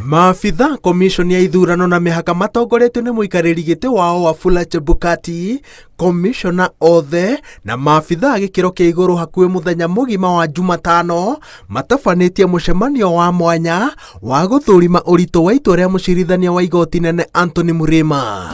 Maabitha komishoni ya ithurano na mĩhaka matongoretio nĩ mũikarĩri gĩtĩ wao Wafula Chebukati, komishona othe na maabitha a gĩkĩro kĩa igũrũ hakuhĩ mũthenya mũgima wa Jumatano matabanĩtie mũcemanio wa mwanya wa gũthũrima ũritũ wa itua rĩa mũcirithania wa igoti nene Anthony Mrima.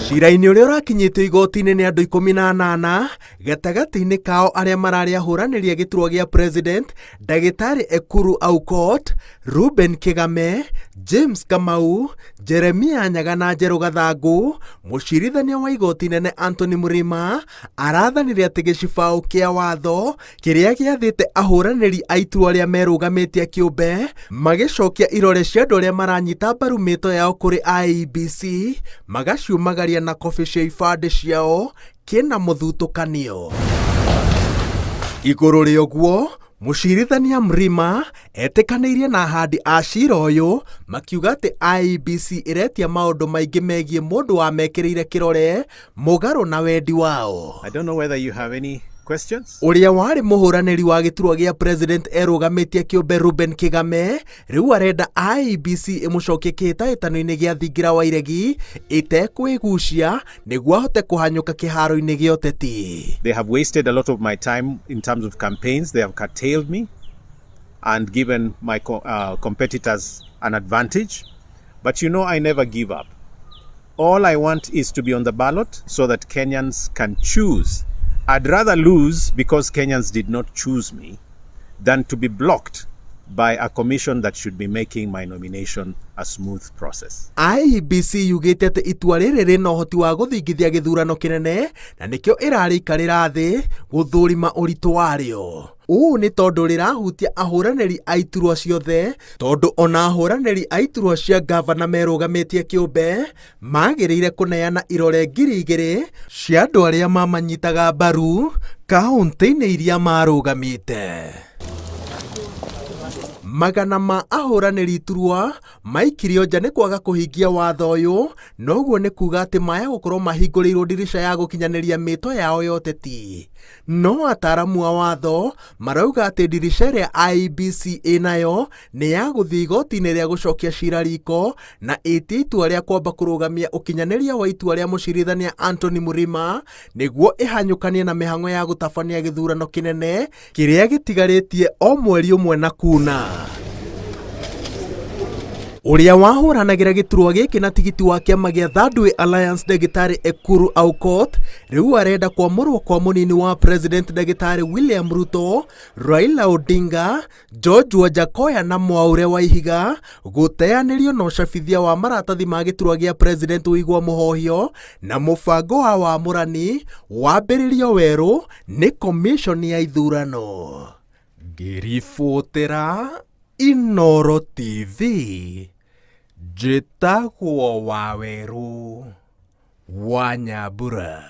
Cira-inĩ ũrĩa ũrakinyĩtio igoti-inĩ nĩ andũ 18 gatagatĩ-inĩ kao arĩa mararĩ ahũranĩri a gĩturwa gĩa president ndagĩtarĩ Ekuru Aukot, Reuben Kigame, James Kamau, Jeremia Nyaga na Njerũ Gathangũ, mũcirithania wa igoti nene Anthony Mrima arathanire atĩ gĩcibaũ kĩa watho kĩrĩa gĩathĩte ahũranĩri a itua arĩa merũgamĩtie kĩũmbe magĩcokia irore cia andũ arĩa maranyita mbaru mĩto yao kũrĩ IEBC magaciumagaria na kobi cia ibandĩ ciao kĩna mũthutũkanio. Igũrũ rĩa ũguo, mũcirithania Mrima etĩkanĩirie na ahandi a cira ũyũ makiuga atĩ IEBC ĩretia maũndũ maingĩ megiĩ mũndũ wamekĩrĩire kĩrore mũgarũ na wendi wao. I don't know whether you have any questions. Ũrĩa warĩ mũhũranĩri wa gĩturwa gĩa president erũgamĩtie kĩũmbe Reuben Kigame rĩu arenda IEBC ĩmũcokie kĩhĩtahĩtano-inĩ gĩa thingira wa iregi ĩtekwĩgucia nĩguo ahote kũhanyũka kĩharo-inĩ gĩa ũteti. They have wasted a lot of my time in terms of campaigns. They have curtailed me and given my competitors an advantage. But you know, I never give up. All I want is to be on the ballot so that Kenyans can choose. I'd rather lose because Kenyans did not choose me than to be blocked by a commission that should be making my nomination a smooth process. IEBC yugĩte atĩ itua rĩrĩ rĩna ũhoti wa gũthingithia gĩthurano kĩnene na nĩkĩo ĩrarĩikarĩra thĩ gũthũrima ũritũ warĩo. Ũũ nĩ tondũ rĩrahutia ahũranĩri a iturwa ciothe tondũ ona ahũranĩri a iturwa cia ngavana merũgamĩtie kĩũmbe magĩrĩire kũneana irore 2000 cia andũ arĩa mamanyitaga mbaru kaũntĩ-inĩ iria marũgamĩte. Magana ma ahũranĩri iturwa maikirio nja nĩ kwaga kũhingia watho ũyũ noguo nĩ kuga atĩ maya gũkorwo mahingũrĩirwo ndirica ya gũkinyanĩria mĩto yao ya ũteti. No ataaramu a watho marauga atĩ ndirica ĩrĩa IEBC ĩnayo nĩ ya gũthiĩ igoti-inĩ rĩa gũcokia cira riko na ĩtie itua rĩa kwamba kũrũgamia ũkinyanĩria wa itua rĩa mũcirithania Anthony Mrima nĩguo ĩhanyũkanie na mĩhang'o ya gũtabania gĩthurano kĩnene kĩrĩa gĩtigarĩtie o mweri ũmwe na kuna. Ũrĩa wahũranagĩra gĩturwa gĩkĩ na tigiti wa kĩama gĩa Third Way Alliance ndagĩtarĩ Ekuru Aukot rĩu arenda kwamũrwo kwa mũnini wa president ndagĩtarĩ William Ruto, Raila Odinga, George Wajackoyah na Mwaure Waihiga gũteanĩrio na ũcabithia wa maratathi ma gĩturwa gĩa president ũigwo mũhohio na mũbango wa wamũrani wambĩrĩrio werũ nĩ komishoni ya ithurano. Ngĩribotera Inooro TV njĩtagwo Wawerũ wa Nyambura.